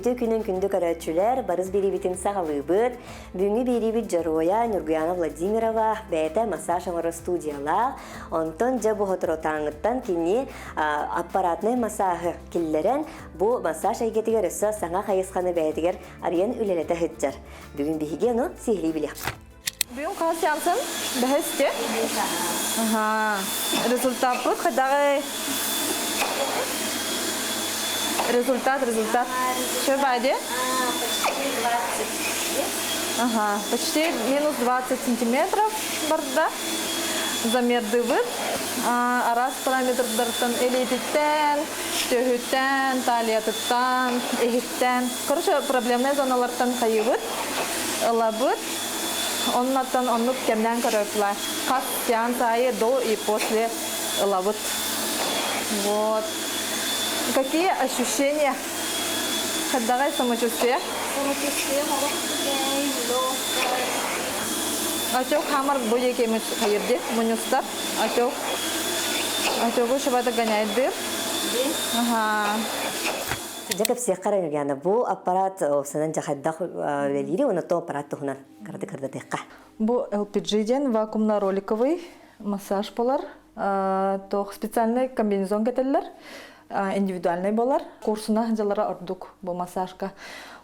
Үтүө күнүн күндү көрөөччүлэр, барыс биэриибитин саҕалыыбыт. Бүгүҥҥү биэриибит дьоруойа Ньургуяна Владимирова бэйэтэ массаж оҥорор студиялаах. Онтон дьэ бу соторутааҥҥыттан кини аппаратнай массааһы киллэрэн, бу массаж эйгэтигэр өссө саҥа хайысханы бэйэтигэр арыйан үлэлэтэ сылдьар. Бүгүн биһиги ону сиһилии билиэхпит. Бүгүн хас сеансын? Бэһисти? Ага. Результаппыт хайдаҕый? Результат, результат. Что, Бади? Почти 20. Ага, почти минус 20 сантиметров барда. Замердыбыт. Араас параметрдартан элититтэн, төһүттэн, талиятыттан, иһиттэн. Короче, проблемная зоналартан хайыбыт, ылабыт. Оннуттан оннук кэмнээн көрөплар. Хас сеанс аайы до и после ылабыт. Вот. Какие ощущения? Хайдаҕай самочувствие? Самочувствие олох үчүгэй, легкое. Отек хамар бу диэки хайырди, мунньустар. Отек. Отегу шыбата гоняйдыр. Ага. Дьэ кэпсиэххэ эрэ Юлиана, бу аппарат сынан дьэ хайдах үлэлиири уонна то аппарат туһунан кыратык кырдатыахха. Бу LPG диэн вакуумно-роликовый массаж болар. Туох специальный комбинезон кэтэллэр, индивидуальный болар. Курсуна дьалара ордук бу массажка.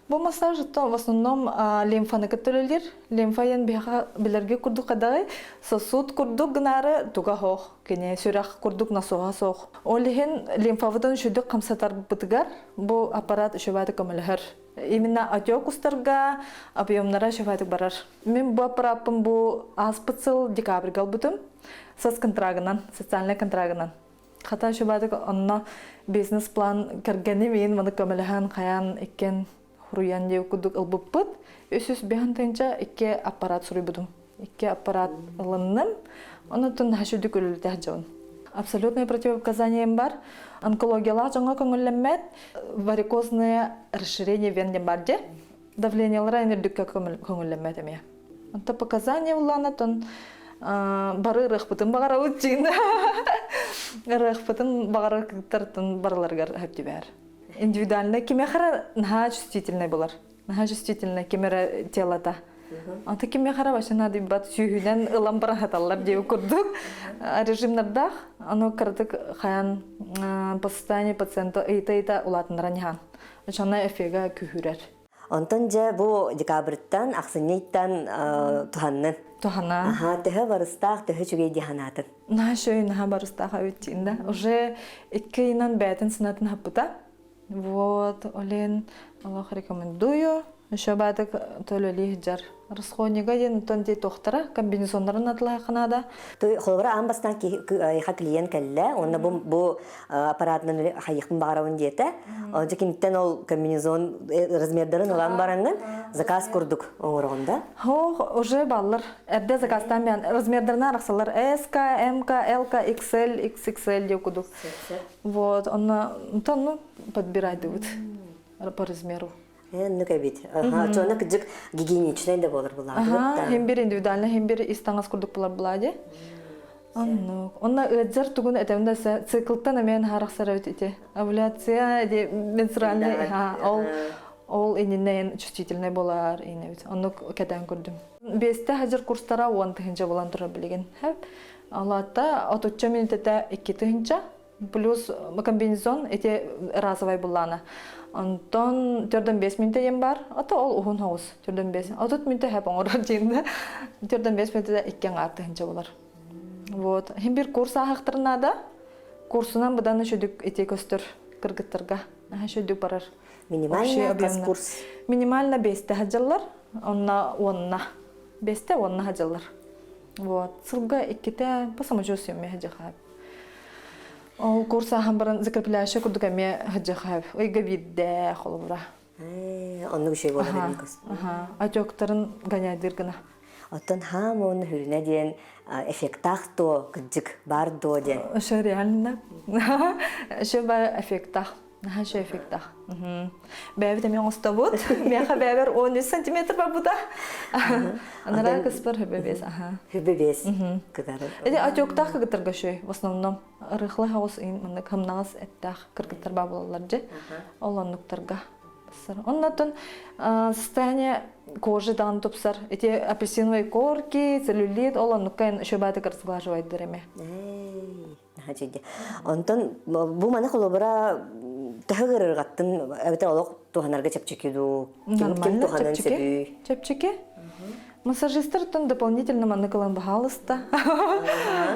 Бу массаж в основном лимфаны кытта үлэлиир. Лимфа диэн биһиэхэ билэргэ курдук хадаҕай сосуд курдук гынаары туга хоох кини сүрэх курдук насоһа суох. Ол иһин лимфабытын үчүгдүк хамсатарбытыгар бу аппарат үчүгэйдик көмөлөһөр. Именно отек устарга объемнара үчүгэйдик барар. Мин бу аппараппын бу ааспыт сыл декабрьга ылбытым. Соцконтрагынан, социальнай контрагынан. Хата үчүгэйдик онно бизнес-план кэргэним иин маны көмөлөһөн хайаан иккен хуруйан диэ курдук ылбыппыт. 305 тыһыынча икки аппарат суруйбутум. Икки аппарат ылынным. Онон наһаа үлэлэтэх дьон. Абсолютное противопоказанием бар. Онкологиялаах дьоҥҥо көҥүллэммэт. Варикозное расширение вен диэн бар дьэ. Давлениелара үрдүккэ көҥүллэммэт эмиэ. Онто показания улаанатон бары ырыахпытын баҕарабыт дьиҥ. Ырыахпытын баҕарар кыттартан барыларыгар хөптүбээр. Индивидуально кимиэхэ наһаа чувствительный болар. Наһаа чувствительный ким эрэ телата. Ата кимиэхэ эрэ вообще наадыйбат сүүһүнэн ылан быраһаталлар диэбит курдук режимнардаах. Ону кыратык хайан по состоянию пациента ыйыта-ыйыта улаатыннаран иһан. Оччоҕуна эффега күүһүрэр. Онтон дьэ бу декабрьтан, ахсынньыттан туһаннын. Туһана. Аха, төһө барыстаах, төһө үчүгэй дии санаатын? Наһаа үчүгэй, наһаа барыстаах эбит диин да. Уже икки ыйынан бэйэтин сынатын хаппыта. Вот, олен олох рекомендую. Еще баатык төлөлүү сылдьар. Расходнига диэн онтон дии туохтара, комбинезоннарын атылаахына да. Холобура аан бастаан киһиэхэ клиент кэллэ, уонна бу бу аппаратынан хайыахпын баҕарабын диэтэ. Дьэ киниттэн ол комбинезон размердарын ылан бараҥҥын заказ курдук оҥороҕун да? Ох, уже баллар. Эрдэ заказтаан бэйэн размердарынан арахсаллар. СК, МК, ЛК, XL, XXL диye кудук. Вот, онно, ну, подбирайдыбыт по размеру. Оннук эбит. Оччоҕуна кырдьык гигиеничнэй да буолар булаабыт да. Хим бир индивидуально, хим бир ис таҥас курдук булар булади. Оннук. Онно ыадьар тугун этем да циклтан эмиэн харахсар эбит ити. Овуляция, ди менструальный, ол ол иннинэ чувствительный болар инебит. Оннук кэтээн көрдүм. Биэстэ хажыр курстара 10 тыһынча болан турар билигин. Алатта отучча минутета 2 тыһынча плюс комбинезон ити разовай буллаана. Онтон төрдөн 5 мүнтэ диэн бар. Ото ол уһун хоҕус. Төрдөн 5. 30 мүнтэ хэп оҥорор диэн Төрдөн 5 мүнтэ икки аҥаар тыһынча болар. Вот. Хим бир курс ааһахтарына курсунан быдан үчүдүк ити көстөр кыргыттарга. Үчүдүк барар. Минимально хас курс? Минимально бесте хадьаллар. Онна уонна. Бесте уонна хадьаллар. Вот. Сылга икките по самочувствию хадьахаап. Ол курс ааһан баран закрепляющий курдук эмиэ хадьахаап. Ыйга биирдэ холобура. Оннук үчүгэй буолар эбит. Отектарын гоняйдыр гына. Оттон хаам уонна хүрүнэ диэн эффектаах дуо, кырдьык бар дуо диэн. Ошо реально. Ошо бар эффектаах. Наһаа үчүгэй эффектаах. Бэйэбит эмиэ оҥостобут. Миэхэ бэйэбэр 13 сантиметр барбыта. Анараа кыспар хүбэ бес. Аха. Хүбэ бес. Кытары. Эти отектаах кыргыттарга үчүгэй в основном. Ырыхлы хаҕыс маннык хамнаҕас эттээх кыргыттар баа буолаллар дьэ. Ол оннуктарга. Оннотон состояние кожи даҕаны тупсар. Ити апельсиновые корки, целлюлит, ол оннукка шөбаатык разглаживайдыр эме. Онтон бу маны холобура төһө ыарырҕаттын эбэтэр олох туһанарга чэпчэки дуу? Ким туһанан сөбүй? Чэпчэки. Массажистартан дополнительно маннык ылан баһаалыста.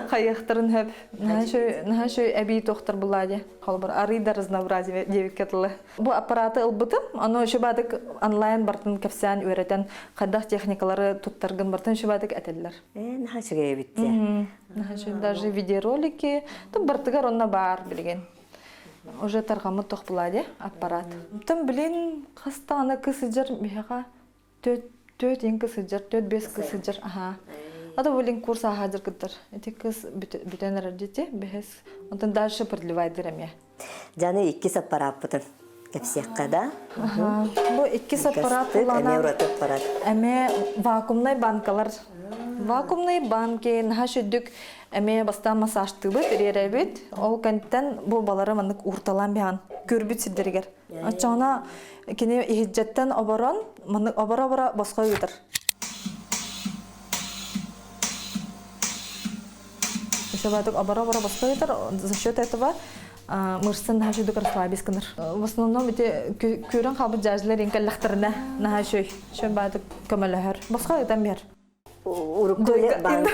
Хайыахтарын хөп. Наһаа шөй эбии туохтар булаа Холобур, арый да разнообразие диэбиккэ тылы. Бу аппараты ылбытым, ону шубадык онлайн бартын кэпсээн үөрэтэн, хайдах техникалары туттаргын бартын шубадык этэллэр. Э, наһаа үчүгэй эбит дии. Наһаа үчүгэй. Даже видеоролики, там бартыгар онно баар билигин. Уже тарҕаммыт тох булаа дии аппарат. Там билин хастаана кыс сылдьар миһэҕэ Төрт иҥ кыс сылдьар, 4-5 кыс сылдьар, аһаа. Ата блин курс ааһаадыр кыттар. Ити кыс бүтэн эрэр дити, бэһис. Онтон дальше продлевайдыр эмиэ. Жаны иккис аппарааппытын кэпсиэххэ да? Бу иккис аппарат Эмиэ ураты аппарат. Эмиэ вакуумнай банкалар. Вакуумнай банки наһаа сүрдүк эмиэ бастаан массажтыыбыт, ириэрэбит. Ол кэнниттэн бу балары маннык уурталаан биһан көрбүт сирдэригэр. Оччоҕуна кини иһирдьэттэн оборон, маннык оборо-оборо босхо ыытар. Еще оборо-оборо босхо ыытар, за счет этого мышцын наһаа үчүгдүк расслабись гынар. В основном ити күүрэн хаалбыт дьаажылар иҥкэллэхтэринэ наһаа үчүгэй, үчүгэй баатык көмөлөһөр. Босхо ыытан биэр. Урукку банк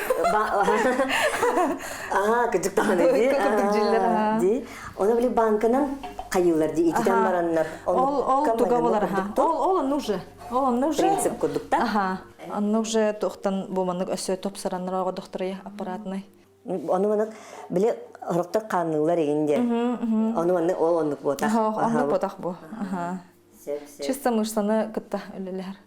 Аа, кыдьык даҕаны дии. Кырдык дьиллэр Дии. Оны били банканан хайыылар дии ититэн бараннар. Ол ол туга болар аха. Ол ол онну уже. Ол онну уже. Принцип курдук та. Аха. Онну уже тухтан бу маннык өссө топсараннар оҕо дохторуя аппаратнай. Ону маннык били хорохтор хаанныылар игин диэн. Ону маннык ол оннук буотах. Оннук буотах бу. Аха. Чисто мышцаны кытта үлэлэһэр.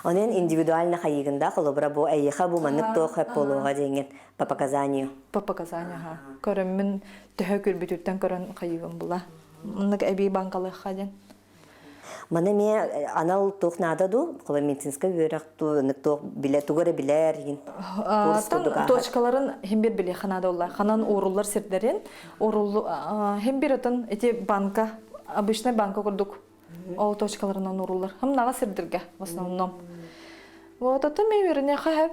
Онон индивидуально хайыгында холобура бу эйиэхэ бу маннык туох хөп буолуоҕа диэҥҥин по показанию. По показанию, аха. Көрөммүн төһө көрбүтүттэн көрөн хайыгын була. Маннык эбии банкалыахха диэн. Маны эмиэ анал туох наада дуу? Холобура медицинскэй үөрэх дуу, ынык туох билэ тугу эрэ билэр игин. Курс курдук ааһар. Точкаларын хим бир билиэххэ наада буолла. Ханан ууруллар сирдэрин, ууруллу хим бир атын ити банка, обычный банка курдук Ол точкаларынан ууруллар. Хымнаҕа сирдиргэ в основном. Вот это мен үөрэнэхэ хэп.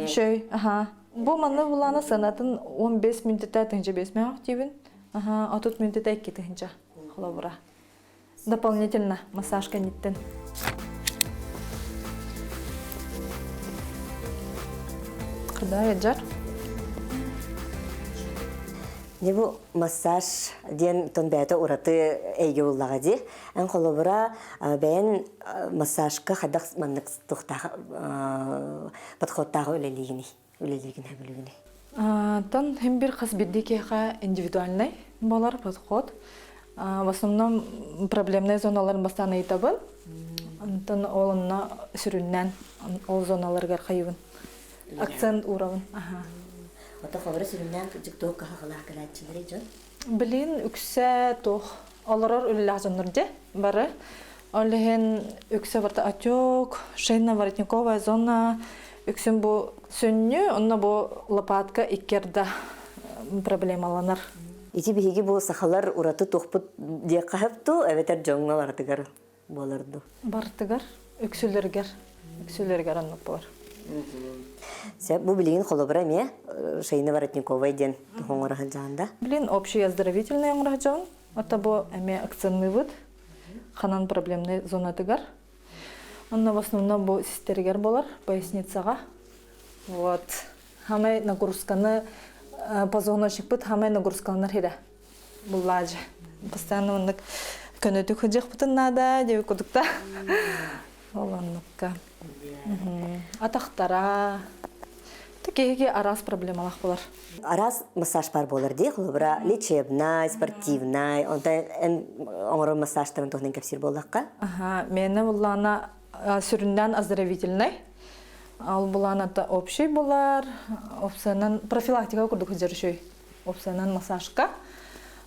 Шөй, аха. Бу манна булана сыанатын 15 мүнтэтэ тыһынча 5 мөөх диибин. Аха, 30 мүнтэтэ 2 тыһынча холобура. Дополнительно массаж кэнниттэн. Куда жар? Дьэ бу массаж диэн тон бэйэтэ ураты эйгэ буллаҕа дии. Эн холобура бэйэн массажка хайдах маннык туохтаах подходтаах үлэлиигиний? Үлэлиигин сөбүлүүгүнүй? Тон хим бир хас бирдии киһиэхэ индивидуальный буолар подход. В основном проблемный зоналарын бастаан ыйытабын. Онтон ол онно сүрүннээн ол зоналарыгар хайыбын. Акцент уурабын. Ото холобура сүрүннээн кырдьык туох кыһалҕалаах кэлээччилэрий дьон? Билигин үксэ туох олорор үлэлээх дьоннор дьэ бары. Ол иһин үксэ барыта отек, шейно-воротниковая зона, үксүн бу сүнньү, онно бу лопатка икки проблемаланар. Ити биһиги бу сахалар ураты туохпут диэххэ сөп дуу, эбэтэр дьоҥҥо барытыгар буолар дуу? Барытыгар, үксүлэригэр, үксүлэригэр оннук буолар. Сөп, бу билигин холобура эмиэ Шейна Воротниковай диэн оҥоро сылдьаҕын да? Билин общий оздоровительный оҥоро сылдьабын. Ото бу эмиэ акционныыбыт. Ханан проблемный зонатыгар. Онно в основном бу систэригэр буолар, поясницаҕа. Вот. Хамай нагрузканы позвоночникпыт хамай нагрузкаланар хирэ. Буллаажы. Постоянно оннук көнөтүк сылдьыахпытын наада диэбит курдукта. Ол оннукка. Атахтара. Киһиги араас проблемалаах болар. Араас массаж бар буолар дии, холобура лечебнай, спортивнай, онтон эн оҥорор массажтарын туһунан кэпсиир буоллахха? Аха, миэнэ буллаана сүрүннээн оздоровительнай. Ол булаана общий булар, опциянан профилактика курдук сылдьар үчүгэй. Опциянан массажка.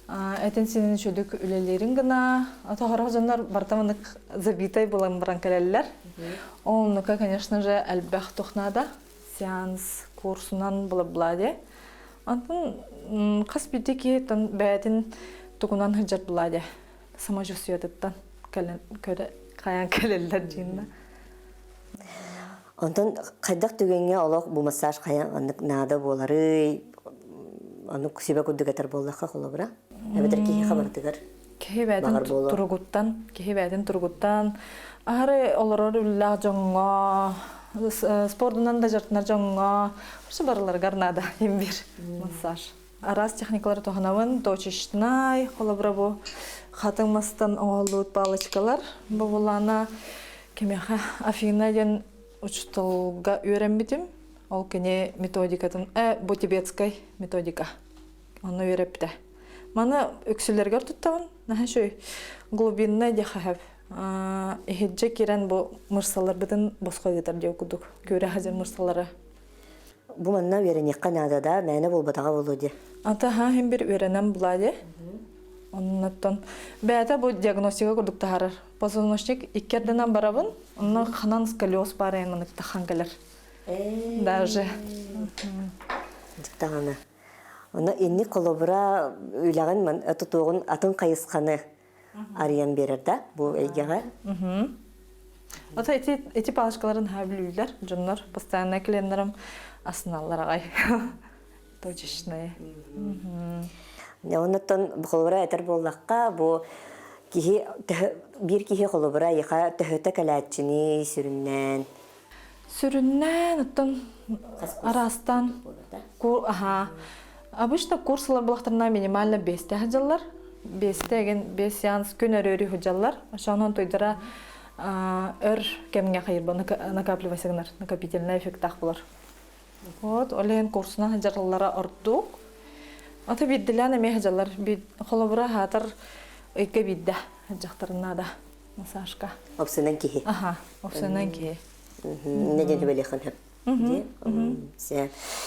Этин-синин үчүгдүк үлэлиирин гына, тоһорох дьоннор барыта маннык забитай булан баран кэлэллэр. Оннука, конечно же, элбэх туох наада. Сеанс курсунан бла-бла диэ. Онтон хас биирдии киһи бэйэтин тугунан сылдьар була диэ. Самочувствиетыттан. кэлэн көрө хайаан кэлэллэр диинна. Онтон хайдах түгэҥҥэ олох бу массаж хайа оннук наада буоларый? Оннук сүбэ курдук этэр буоллахха холобура? Эбэтэр киһиэхэ барытыгар Киһи бэйэтин туругуттан, киһи бэйэтин туругуттан аһары олорор үлэлээх дьоҥҥо, спордунан да дьарыктанар дьоҥҥо, вообще барыларыгар наада имбир массаж. Араас техникалары туһанабын, точечнай, холобура бу хатыҥ мастан оҥоһуллубут палочкалар. Бу булаана кимиэхэ Афина диэн учууталга үөрэммитим. Ол кини методикатын, бу тибетскай методика. Онно үөрэппитэ. Маны үксүлэригэр туттабын. Наһаа үчүгэй. Глубинная диэхэ иһирдьэ киирэн бу мырсаларбытын босхо ыытар диэ курдук. Күөрэ сылдьар мырсалары. Бу манна үөрэниэххэ наада да, мээнэ буолбатаҕа буолуо дии. Ата ха хин бир үөрэнэн булаа дии. Оннуттан бэйэтэ бу диагностика курдук таһаарар. Позвоночник икки ардынан барабын, онно ханан сколиоз баар эйэн манык тахан кэлэр. Даже. Дьиктаҕана. Ону инник холобура үлэҕин тутуоҕун атын хайысханы арыйан биэрэр да бу эйгэҕэ. Ото эти эти палочкаларын наһаа бүлүүллэр дьоннор постоянно клиеннарым асыналлар аҕай точечные. Оннуттан холобура этэр буоллахха бу киһи биир киһи холобура эйиэхэ төһөтө кэлээччини сүрүннээн Сүрүннээн оттон араастаан аха обычно курсалар булахтарына минимально биэстэ сылдьаллар. Биэстэ эгин биэс сеанс күн өрөөрү сылдьаллар. Ошонон туйдара өр кэмҥэ хайырба накапливайся гынар, накопительный эффектаах булар. Вот, ол иһин курсунан сылдьаллара ордук. Ата биирдилээн эмиэ сылдьаллар. Холобура аһаатар ыйга биирдэ сылдьахтарын наада. Массажка. Опсунан киһи. Аха, опсунан киһи. Не диэн түбэлиэххин сөп.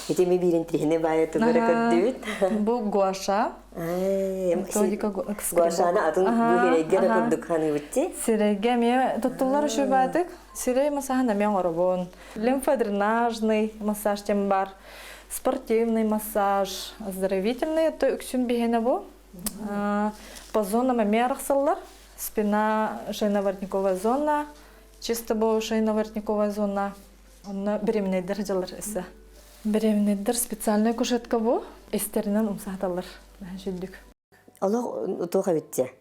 Ити ми биирин трихини баайа тугура көрдүбүт. Бу гуаша. Методика Гуашаны атын бу сирэйгэ да курдук ханыыбытти. Сирэйгэ эмиэ туттуллар үчүгэй Сирэй массаһын эмиэ оҥоробун. Лимфодренажный массаж тем бар. Спортивный массаж, оздоровительный, это үксүн биһиэнэ бу. По зонам эмиэ арахсаллар. Спина шейно-воротниковая зона, чисто бу шейно-воротниковая зона. Онно беременнайдар дьалар эссе. Беременнайдар специальная кушетка бу. Истеринен умсааталлар. Жүлдүк. Олох туох эбитте?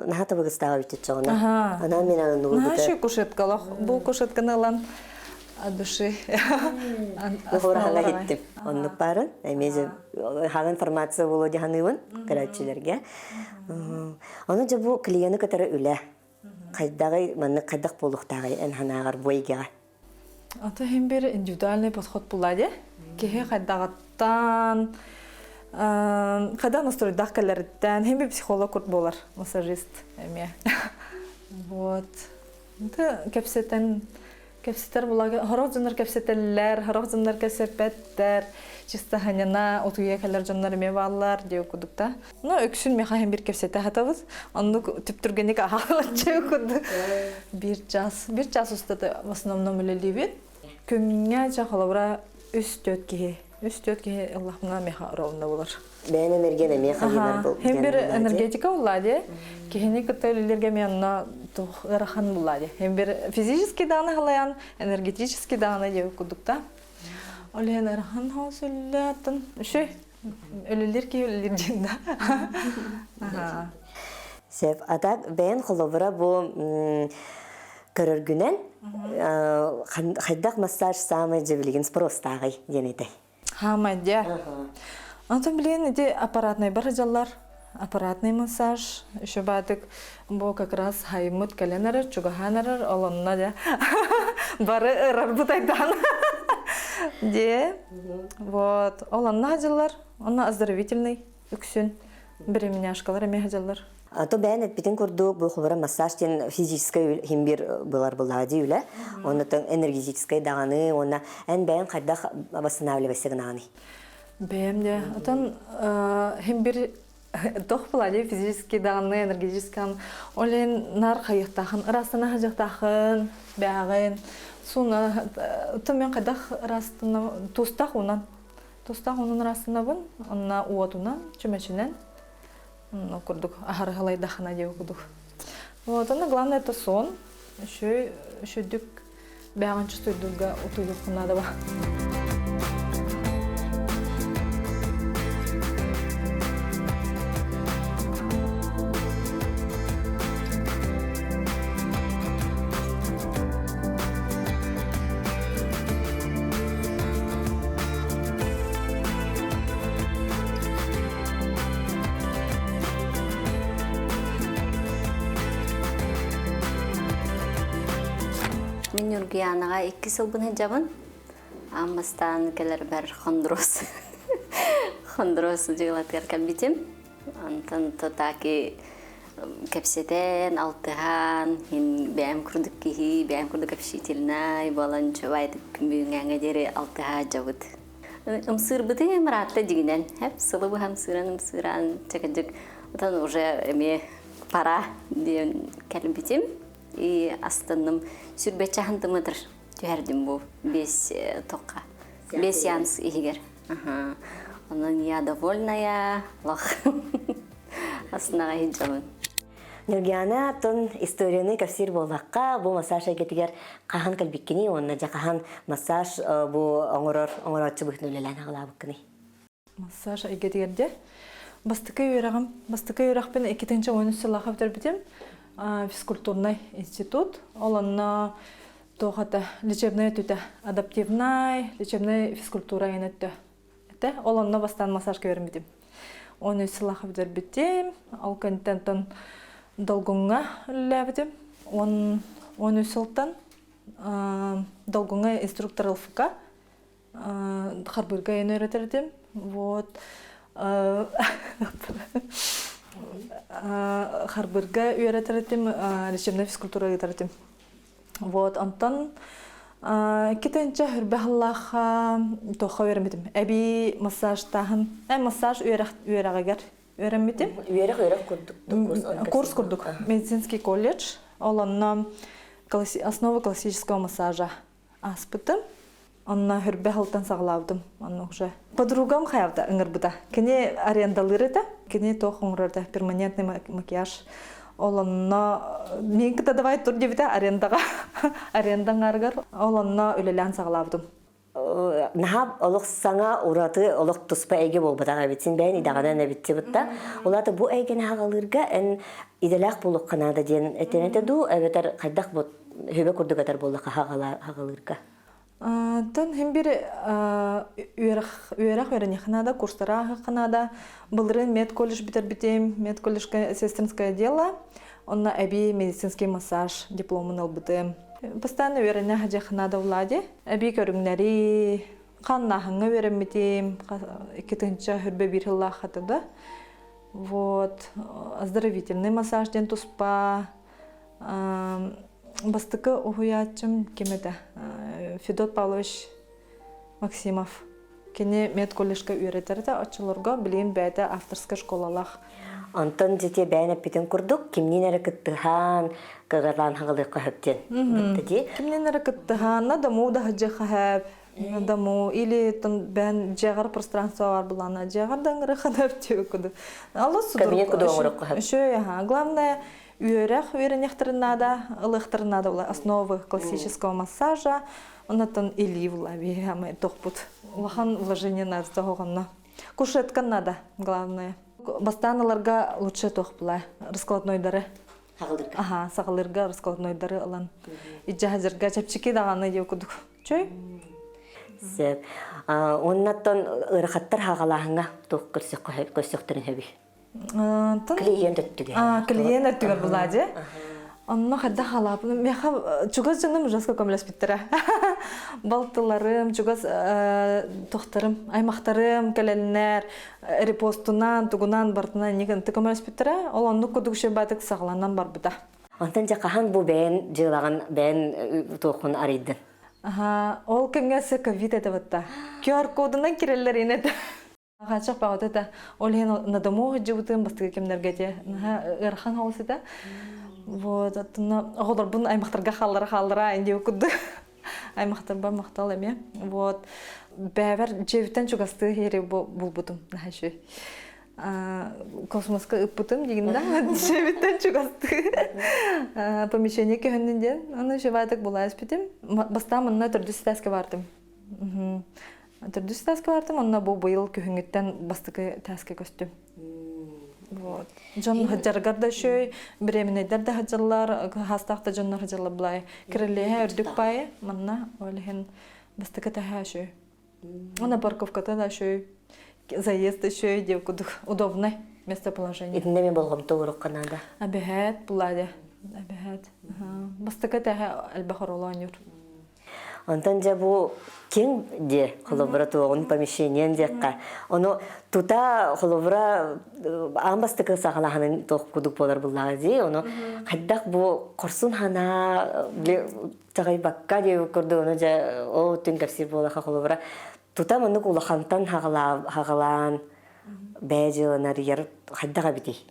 Наһаа табыгыстаах эбит чоҕуна. Анаан мен анан Наһаа шүй кушетка олох. Бу кушетканы ылан от души. Хораһаҥа иһиттим. Оннук баарын. Эмиэ хаҥа информация буолуо дьаһаныыбын көрөөччүлэргэ. Ону дьэ бу клиены кытары үлэ. Хайдаҕый, маннык хайдах буолуохтааҕый эн санааҕар бу эйгэҕэ? Ата иһин бир индивидуальный подход була дии. Киһи хайдаҕыттан, хайдах настройдаах кэлэриттэн, иһин бир психолог курт буолар, массажист эмиэ. Вот. Это кэпсэтэн кэпсэтэр була хорох дьоннор кэпсэтэллэр, хорох дьоннор кэпсэппэттэр, чисто ханьана утуйа кэлэр дьоннор эмиэ бааллар диэ курдук да. Ну, үксүн миэхэ иһин бир кэпсэтэ сатабыт. Оннук түптүргэнник аһаалаччы курдук. Бир час, бир час устата в основном үлэлиибит. Күҥҥэ ча холобура үс-төрт киһи. Үс-төрт киһи ыллахпына миэхэ ровно болар. Бэйэн энергиян эмиэ хайыылар был. Хем бир энергетика булла дии. Киһини кытта үлэлииргэ эмиэ онно туох ыарахан булла дии. Хем бир физически даҕаны халайан, энергетически даҕаны диэбит курдук да. Ол иһин ыарахан хоос үллээтин. Үчүгэй. Үлэлиир киһи үлэлиир диэн да. Сеп, а так бэйэн холобура бу көрөргүнэн хайдах массаж саамай дьэ билигин спростааҕый диэн этэй? Хаамай дьэ. Онтон билигин ити аппаратнайбар дьаллар аппаратный массаж еще баатык бу как раз хайыммыт кэлэн эрэр, чугаһаан эрэр, ол онно дьэ бары ырарбыт айдаан дьэ. Вот. Ол онно дьыллар, онно оздоровительный үксүн беременяшкалар эмиэ дьыллар. А то бэйэн эппитин курдук бу холобура массаж диэн физическэй иһин биир былар былаа дии үлэ. Онно энергетическэй даҕаны уонна эн бэйэн хайдах восстанавливайся гынаҕыный? Бэйэм де. Отон хим бир тох була физически даҕаны энергетически ол иһин наар хайыахтаахын ыраастана сылдьыахтаахын бээҕин сууна отон мен хайдах ыраастана туустаах уунан туустаах уунан ыраастанабын онно уотунан чүмэчинэн курдук аһарыһалайдахына диэ курдук. Вот, оно главное это сон. Еще үчүдүк бэҕэн чувствуйдурга утуйуоххун надо ба. Мин Ньургуйаанаҕа икки сылбын сылдьабын. Аан бастаан кэлэрбэр хондуруос хондуруос дьыалатыгар кэлбитим. Онтон тутаки кэпсэтэн, алтыһан, мин бэйэм курдук киһи, бэйэм курдук общительнай буолан чубайдык бүгүҥҥээҥҥэ диэри алтыһа сылдьабыт. Ымсыырбытын ыраатта дьигинэн, хэп сылы быһа ымсыыран ымсыыран чэкэдьик отон уже эмиэ пора диэн кэлбитим. И астынным сүрбэччэ сантиметр түһэрдим бу бес тоққа. Бес сеанс иһигэр. Онон я довольная, лох. Астынаҕа иһин Ньургиана оттон историяны кэпсиир буоллахха, бу массаж эйгэтигэр хаһан кэлбиккиний уонна дьэ хаһан массаж бу оҥорор оҥорооччу быһыытынан үлэлээн аҕалаабыккыный? Массаж эйгэтигэр дьэ бастакы үөрэҕим бастакы үөрэхпин 2013 сыллаахха бүтэрбитим физкультурнай институт ол онно туох это лечебная өттүтэ адаптивнай лечебная физкультура диэн өттө этэ ол онно бастаан массажка үөрэммитим 13 сыллаахха бүтэрбитим ол кэнниттэн оттон Долгуҥҥа үлэлээбитим 13 сылтан Долгуҥҥа инструктор ЛФК Харбыырга айан үөрэтэр этим. Вот. Харбыырга үөрэтэр этим, лечебная физкультура ыытар этим. Вот, онтон китенчэ хүрбэ сыллаахха туохха үөрэммитим. Эбии массажтааһын, массаж үөрэх үөрэҕигэр үөрэммитим. Үөрэх үөрэх курдук курс Курс курдук. Медицинский колледж. Ол онно основы классического массажа ааспытым. Онно хүрбэ сылтан саҕалаабытым. Онно уже подругам хайабыта ыҥырбыта. Кини арендалыыр этэ. Кини туох оҥорор этэ перманентный макияж. Ол онно миин кытта давай тур диэбитэ арендаҕа. Аренда аҥаарыгар. Ол онно үлэлээн саҕалаабытым. Наһаа олох саҥа ураты олох туспа эйгэ буолбатах эбит. Син бэйэн идэҕинэн эбит бытта. Улаата бу эйгэни хаҕалыырга эн идэлээх буолуохха наада диэн этэн этэ дуу, эбэтэр хайдах бу хүбэ курдук этэр буоллахха хаҕалыырга? Тон хим бир үөрэх үөрэх үөрэниэххэ наада, курстара ааһыахха наада. Былырыын медколледж бүтэрбитим, медколледжка сестринское дело, онно эбии медицинский массаж дипломун ылбытым. Постоянно үөрэнэ сылдьыахха наада Влади. Эбии көрүҥнэри, ханнааһыҥҥа үөрэммитим, 2021 сыллаахха да. Вот, оздоровительный массаж диэн туспа, Бастакы уһуйааччым ким этэ? Федот Павлович Максимов. Кини медколледжка үөрэтэр этэ, оччолорго билигин бэйэтэ авторскай школалаах. Онтон дьэ бэйэн эппитин курдук, кимниин эрэ кыттыһан, кыгарлаан хаҕылыахха сөп диэн бытта дии. Кимниин эрэ кыттыһан, на дому да сылдьыахха сөп, на дому или там бэйэн дьиэҕэр пространство бар булана, дьиэҕэр да ыҥырыахха сөп диэбит курдук. Алыс судургу. Кабинет кудук оҥоруохха сөп. Үчүгэй, аха. Главное, үөрэх үөрэниэхтэрин наада, ылыахтарын наада була основы классического массажа, оннотон илии була биһиэхэ тохпут. Улахан вложение надо тоһоҕонно. Кушетка надо, главное. Бастаан ыларга лучше туох була раскладнойдары. Саҕалыырга. Аха, саҕалыырга раскладнойдары ылан. Ижжаһажырга чэпчэки даҕаны диэ кудук. Чөй? Сөп. Оннаттан ыарахаттар хаҕалааһыҥҥа туох көрсөхтөрүн сөбүй? Клиент өттүгэр. Клиент өттүгэр булаа дьэ. Онно хайдах халаапын миэхэ чугас дьонум ужаска көмөлөспүттэрэ. Балтыларым, чугас тохтарым, аймахтарым кэлэннэр репостунан, тугунан бартынан инник көмөлөспүттэрэ. Ол оннук курдук шебатык саҕаланан барбыта. Онтон дьэ хаһан бу бэйэн дьыалаҕын бэйэн туоххун арыйдын? Аха, ол кэмҥэ өссө ковид этэ батта. QR-кодунан кирэллэр ин этэ. Хааччах баҕата этэ. Ол иһин на дому сылдьыбытым бастакы кэмнэргэ этэ. Наһаа ыарахан соҕус этэ. Вот, оттон оҕолорбун аймахтарга хааллара-хааллара диэбит курдук. Аймахтарбар махтал эмиэ. Вот, бэйэбэр дьиэбиттэн чугастыы иһири булбутум наһаа үчүгэй. Космоска ыппытым дигин да дьиэбиттэн чугастыы помещение көһүннүн диэн аны шеватык була испитим. Бастаан манна төрдүс этээскэ бардым. Төрдүс этээскэ бардым, онно бу быйыл күһүҥҥүттэн бастакы этээскэ көстүм. Вот. Дьон сылдьарыгар да үчүгэй, беременнайдар да сылдьаллар, хаастаах да дьоннор сылдьаллар былай. Кирилиэһэ үрдүк паайы манна, ол иһин бастакы этээһэ үчүгэй. Она парковката да үчүгэй, заезд үчүгэй диэн курдук удобный местоположение. Итиннэ мен болҕомто уурукка наада. Эбэһээт булаадя. Эбэһээт. Бастакы этээһэ элбэх оруолу оонньуур. Онтон дьэ бу киэҥ дьиэ холобура туоҕун помещениен диэххэ. Ону тута холобура аан бастакы саҕалааһынын туох кудук буолар буллаҕа дии. Ону хайдах бу хорсун санаа чаҕыйбакка диэбит курдук ону дьэ ол түн кэпсиир буолаха холобура тута маннык улахантан хаҕалаан бэйэ дьыаланарыйар хайдах эбитий?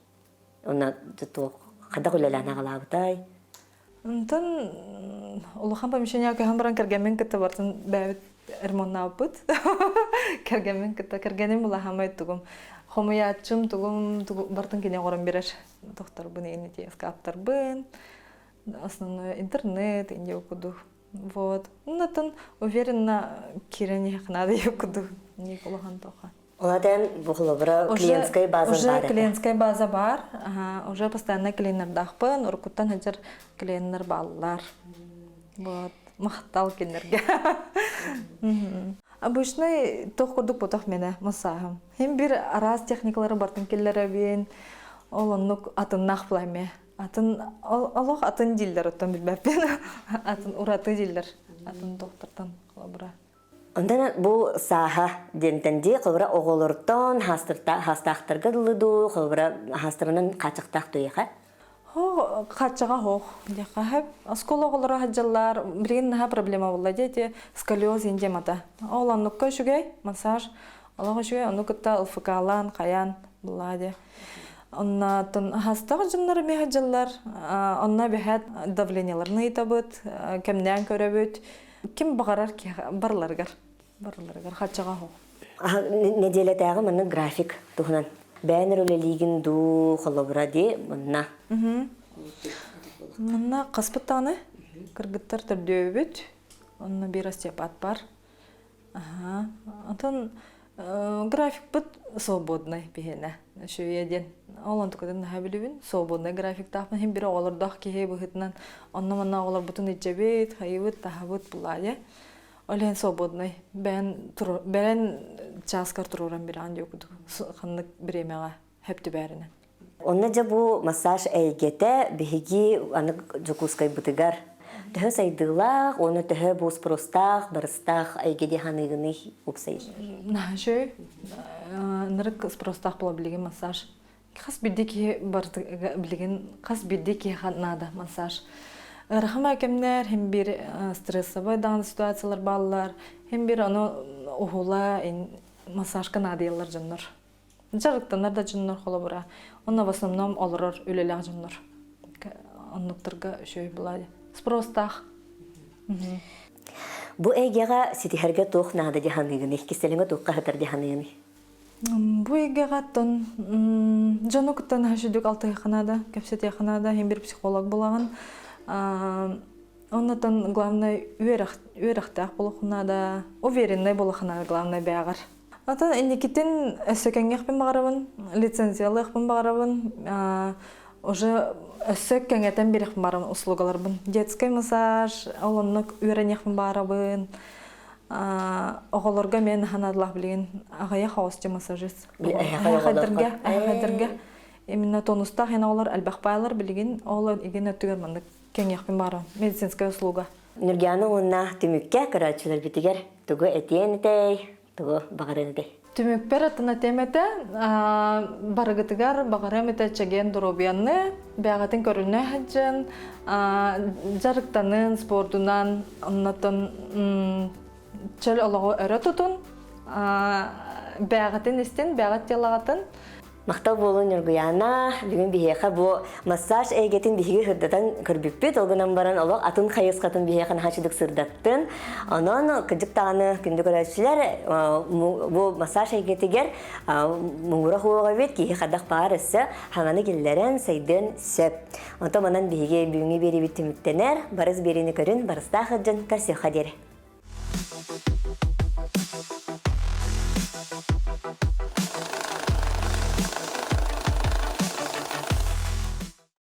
Онно туох хайдах үлэлээн аҕалаабытай? Онтон улахан помещение көһөн баран кэргэммин кытта бартын бэйэбит ремоннаабыппыт. Кэргэммин кытта кэргэним улахамай тугум хомуйааччым тугум бартын кини оҥорон биэрэр тохторбун иин ити ыскааптарбын основной интернет инде курдук вот оннотон уверенно киирэн иһэх надо курдук не улахан тоха. Олатен бу холобура клиентскай база уже бар. Клиентскай база бар. Ага, уже постоянно клиеннердаахпын, уруккуттан сылдьар клиеннер бааллар. Вот, махтал кинилэргэ. Обычный тох курдук ботох мене массааһым. Хим бир араас техникалары бартын киллэрэбин, ол оннук атыннаах булайме. Атын олох атын дииллэр оттон билбэппин. Атын ураты дииллэр. Атын доктортан холобура. Онтон бу сааһа диэнтэн дии холобура оҕолортон хаастаахтарга дылы дуу, холобура хаастарынан хааччахтаах туйаха? Хо хааччаҕа хоох диэххэ сөп. Оскуола оҕолоро сылдьаллар, билигин наһаа проблема буолла диэти сколиоз индемата. Ол оннукка үчүгэй массаж олох үчүгэй, ону кытта ЛФК-лаан, хайаан буллаа диэ. Оннотон хастаах дьоннор эмиэ сылдьаллар. Онно бэһэт давлениеларын ыйытабыт, кэмнээн көрөбүт. Ким баҕарар барыларыгар барыларыгар хаччаҕа оһох. Нэдиэлэтээҕи маннык график туһунан бэйэн үлэлиигин дуу холобура дии манна. Манна хаспыт даҕаны кыргыттар төрдүөбүт. Онно биир остеопат бар. Аха. Онтон графикпыт свободный биһиэнэ. Үчүгэйэ диэн. Ол онтукатын наһаа билибин. Свободный графиктаахпын. Хин бир оҕолордоох киһи быһыытынан онно-манна оҕолорбутун илдьэбит, хайыбыт, таһабыт булаайа. Ол иһин свободный. Бэйэн бэйэн чааскар туруоран бирэҕин диэки курдук ханнык бириэмэҕэ хөп түбээринэн. Онно дьэ бу массаж эйгэтэ биһиги аны Дьокуускайбытыгар төһө сайдыылаах уонна төһө бу спростаах, барыстаах эйгэ дии саныыгыный уопсай? Наһаа үчүгэй. Ынырык спростаах буола билигин массаж. Хас биирдии киһи билигин хас биирдии киһиэхэ наада массаж. Ыарахан кэмнэр, хим биир стрессовай даҕаны ситуациялар бааллар, хим биир ону уһула массажка наадыйаллар дьоннор. Дьарыктанар да дьоннор холобура. Онно в основном олорор үлэлээх дьоннор. Оннуктарга үчүгэй буолаа. Спростаах. Бу эйгэҕэ ситиһэргэ туох наада дии саныыгыный? Кистэлэҥэ туохха сытар дии саныыгыный? Бу эйгэҕэ оттон дьону кытта наһаа үчүгдүк алтыһыахха наада, кэпсэтиэххэ наада, иһин бир психолог буолаҕын. Оннотон главное үөрэх үөрэхтээх буолуохха наада, уверенный буолуохха наада главное бэйэҕэр. Атын инникитин өссө кэҥиэхпин баҕарабын, лицензиялыахпын баҕарабын, уже өссө кэҥэтэн биэриэхпин баҕарабын услугаларбын. Детский массаж, ол оннук үөрэниэхпин баҕарабын. Оҕолорго эмиэ наһаа наадалаах билигин аҕыйах оҕусча массажист. Эһэхайдарга, эһэхайдарга именно тонустаах эн оҕолор элбэх баалар билигин ол игин өттүгэр маннык кэҥиэхпин баҕарабын. Медицинская услуга. Нургиана уонна түмүккэ көрөөччүлэрбитигэр тугу этиэн этэй? Тугу баҕарыан этэй? Түмүкпэр атын этиэм этэ, барыгытыгар баҕарыам этэ чэгиэн доруобуйаны, бэйэҕитин көрүнэ сылдьын, дьарыктанын, спордунан, оннотон чөл олоҕу өрө тутун, бэйэҕитин истин, бэйэҕит дьыалаҕытын. Махтал буолун Ньургуйаана, бүгүн биһиэхэ бу массаж эйгэтин биһиги сырдатан көрбүппүт, ол гынан баран олох атын хайысхатын биһиэхэ наһаа чудук сырдаттын. Онон кырдьык даҕаны күндү көрөөччүлэр бу массаж эйгэтигэр муҥура хуоҕа эбит, киһи хайдах баар өссө хаҥаны киллэрэн сайдыан сөп. Онтон манан биһиги бүгүҥҥү биэриибит түмүктэнэр, барыс биэриини көрүн, барыстаах сылдьан көрсүөххэ диэри.